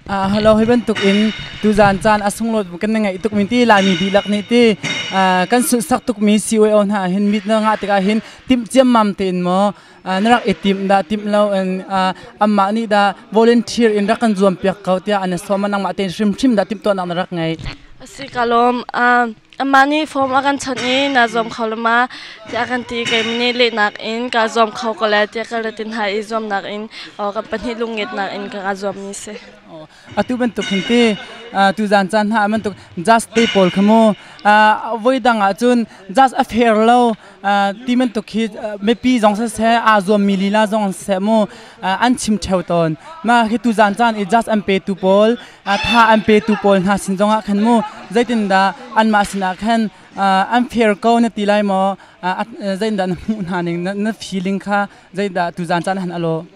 Hello, hi bantuk in tuzan caan a sunglawi kan na ngeih tukmi ti Laimi dihlak nih ti kan sunhsak tukmi CYO hna hin mit na ngah tikah hin timh ciammam tein maw na rak i timh dah, timh lo in amah nih dah volunteer in rak kan zuam piak ko tiah an sawm? Nangmah tein hrimhrim dah timhtuahnak na rak ngei? Asi, ka lawm. Amah nih form a kan chawnh i na zuam kho le ma tiah a kan ti. Keimah nih lehnak in kaa zuam kho ko lai tiah ka rat in hai i zuamnak in kan pahnih lungngetnak in ka kaa zuammi si. Atu bantuk hin ti tuzan caan hna bantuk just te pawl kha mu voi dang ah cun just a fair lo ti bantuk hi mipi zong siseh, aa zuammi lila zong siseh mu, an chim ṭheo tawn. Mah hi tuzan caan i just an petu pawl, tha an petu pawl hna sin zongah khan mu, zeitindah anmah sinah khan an fair ko na ti lai maw? Zeitindah na hmuh hna ning, na feeling kha zeidah tuzan caan han alo?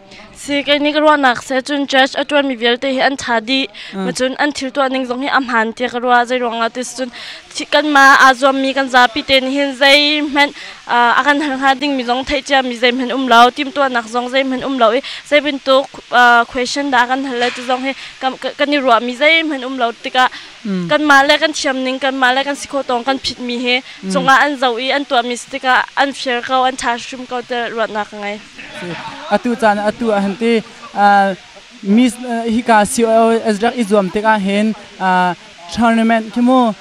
Si, kei nih ka ruahnak se cun church a ṭuanmi vialte hi an ṭha dih. Cun an thil tuah ning zong hi a hmaan tiah ka ruah. Zei ruangah ti cun kanmah aa zuammi kan zapi te nih hin zeihmanh a kan hal hnga dingmi zong theih ciami zeihmanh um lo, timhtuahnak zong zeihmanh um lo i zei bantuk question dah kan hal lai ti zong hi kan i ruahmi zeihmanh um lo tikah kanmah le kan thiam ning, kanmah le kan si khawh tawng kan phitmi hi cungah an zoh i an tuahmi si tikah an fair ko, an ṭha hrim ko ti ruahnak ka ngei. Atu caan, atu ah hin ti Miss hika COS rak i zuam tikah hin tournament khi mu,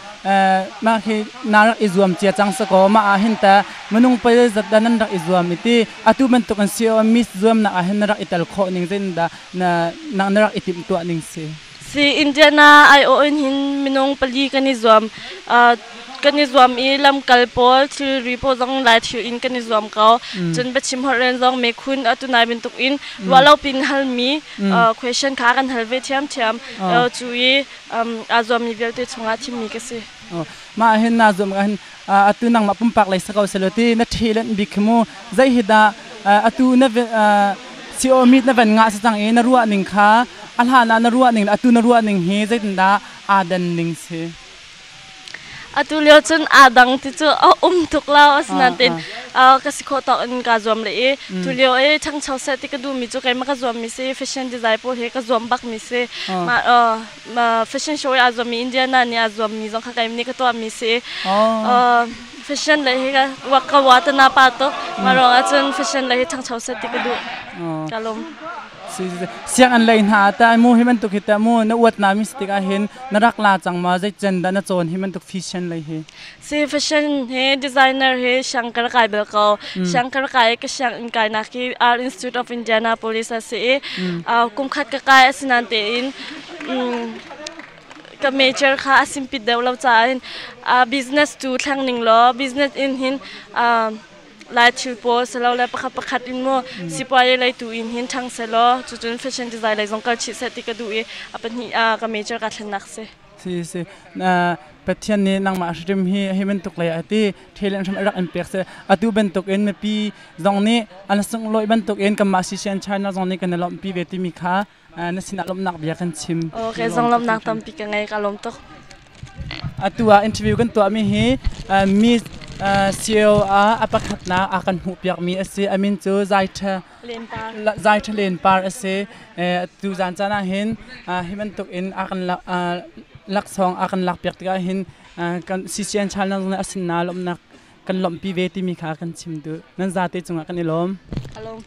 mah khi na rak i zuam cia cang sakaw, mah ah hin ta minung pei zat dah nan rak i zuam i ti atu bantuk in CO Miss zuamnak ah hin na rak i tel khawh ning, zeitindah na na rak i timhtuah ning si? Si, Indiana aiawh in hin minung pali kan i zuam. Kan i zuam i lamkal pawl, thilri pawl zong lai thil in kan i zuam ko. Cun biachim holhren zong mekhun atu nai bantuk in ruahlo pin halmi question kha kan hal ve ṭhiamṭhiam. Cu i aa zuammi vialte chungah thimmi ka si. Mah hin naa zuam hin atu nangmah pumpak lei sa ko selaw ti na ṭhelan bik khi mu, zei hi dah atu na CO meet na van ngah si cang i na ruah ning kha, a hlan ah na ruah ning le atu na ruah ning hi zeitindah aa dan ning si? Atu lio cun aa dang ti cu a um tuk lo. Asinain ka si khawh tawk in kaa zuam le i tu lio i ṭhangcho seh ti ka duhmi cu keimah ka zuammi si, fashion design pawl hi ka zuam bakmi si. Mah fashion show i aa zuammi Indiana nih aa zuammi zong kha keimah nih ka tuahmi si. Fashion lei hi ka wa ta na pa tuk. Mah ruangah cun fashion lei hi ṭhangcho seh ti ka duh. Ka lawm. Sianginn lei hna ta mu hi bantuk hi ta mu na uat na mi si tikah hin na rak la cang ma? Zei cen dah na cawn hi bantuk fashion lei hi? Si, fashion he designer he siang ka rak kai bel ko. Siang ka rak kai, ka sianginn kai nak hi Art Institute of Indianapolis a si i kum khat ka kai. Asinain tein ka major kha a simpit deuh lo caah hin business tu thleng ning law business in hin Lai thil pawl silole pakhat pakhat in mu sipuai lei tu in hin ṭhang selaw cucun fashion design lei zong kal chih seh ti ka duh i a pahnih ka major ka thlennak si. Si si, Pathian nih nangmah hrim hi hi bantuk lei ah ti talent hrim rak in pek se, atu bantuk in mipi zong nih an sunglawi bantuk in kanmah CCN China zong nih kan i lawmhpi ve timi kha na sinah lawmhnak bia kan chim. Okay, zong lawmhnak tampi ka ngei, ka lawm tuk. Atu ah interview kan tuahmi hi Miss CEO ah a pakhatnak a kan hmuhpiakmi a si. A min cu Zai Tha Zai Tha Len Par a si. Tu zan caan ah hin hi bantuk in a kan laksawng a kan lakpiak tikah hin kan CCN Channel zong nih a sinna lawmhnak kan lawmhpi ve timi kha kan chim duh. Nan zate cungah kan i lawm. Ka lawm.